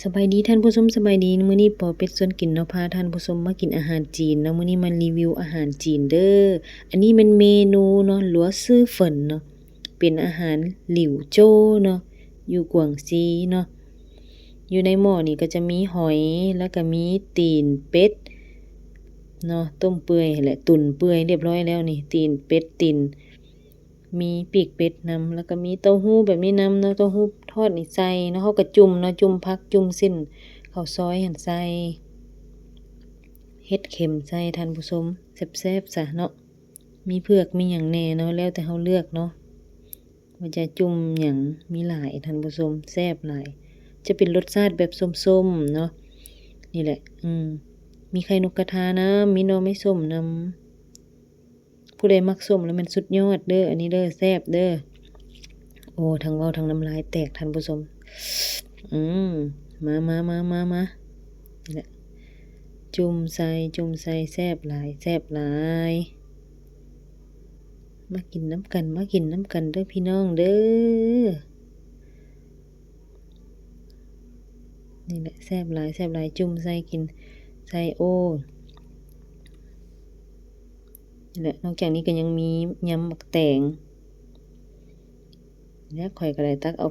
ສະບາຍດີທ່ານຜູ້ຊົມ ສະບາຍດີ. ມື້ນີ້ປໍເປັດຊວນກິນເນາະ ພາທ່ານຜູ້ຊົມມາກິນອາຫານຈີນເນາະ. ມື້ນີ້ມາຣີວິວອາຫານຈີນເດີ. ອັນນີ້ແມ່ນເມນູເນາະ ຫຼວຊື່ເຝີນເນາະ ເປັນອາຫານຫຼິວໂຈ້ເນາະ ຢູ່ກວາງຊີເນາະ. ຢູ່ໃນໝໍ້ນີ້ກໍຈະມີຫອຍ ແລ້ວກໍມີຕີນເປັດເນາະ ຕົ້ມເປື່ອຍຫັ້ນແຫຼະ ຕຸນເປື່ອຍລຽບຮ້ອຍແລ້ວນີ້ ຕີນເປັດ ຕີນ ມີປີກເປັດນຳ ແລ້ວກໍມີເຕົ້າຫູ້ແບບນີ້ນຳເນາະ. ເຕົ້າຫູ້ທອດນີ້ໃສ່ເນາະ ເຮົາກໍຈຸ່ມເນາະ ຈຸ່ມຜັກ ຈຸ່ມຊີ້ນ ເຂົ້າຊອຍຫັ້ນໃສ່ ເຫັດເຂັມໃສ່ທ່ານຜູ້ຊົມ ແຊບໆຊະເນາະ. ມີເຜືອກມີຫຍັງແດ່ເນາະ ແລ້ວແຕ່ເຮົາເລືອກເນາະ ວ່າຈະຈຸ່ມຫຍັງ. ມີຫຼາຍທ່ານຜູ້ຊົມ ແຊບຫຼາຍ ຈະເປັນລົດຊາດແບບສົ້ມໆເນາະ. ນີ້ແຫຼະ ອືມ ມີໄຂ່ນົກກະທານຳ ມີໜໍ່ໄມ້ສົ້ມນຳ. ຜູ້ໃດມັກສົ້ມແລ້ວແມ່ນສຸດຍອດເດີ ອັນນີ້ເດີ ແຊບເດີ. ໂອ້ ທັງເວົ້າທັງນ້ຳລາຍແຕກທ່ານຜູ້ຊົມ. ອືມ ມາໆໆໆໆ ນີ້ແຫຼະ ຈຸ່ມໃສ່ ຈຸ່ມໃສ່ ແຊບຫຼາຍ ແຊບຫຼາຍ. ມາກິນນຳກັນ ມາກິນນຳກັນເດີພີ່ນ້ອງເດີ. ນີ້ແຫຼະ ແຊບຫຼາຍ ແຊບຫຼາຍ ຈຸ່ມໃສ່ກິນ ໃສ່ ໂອ້ ນີ້ແຫຼະ. ນອກຈາກນີ້ກໍຍັງມີຍຳໝາກແຕງ ແລ້ວຂ້ອຍກໍໄດ້ຕັກເອົາ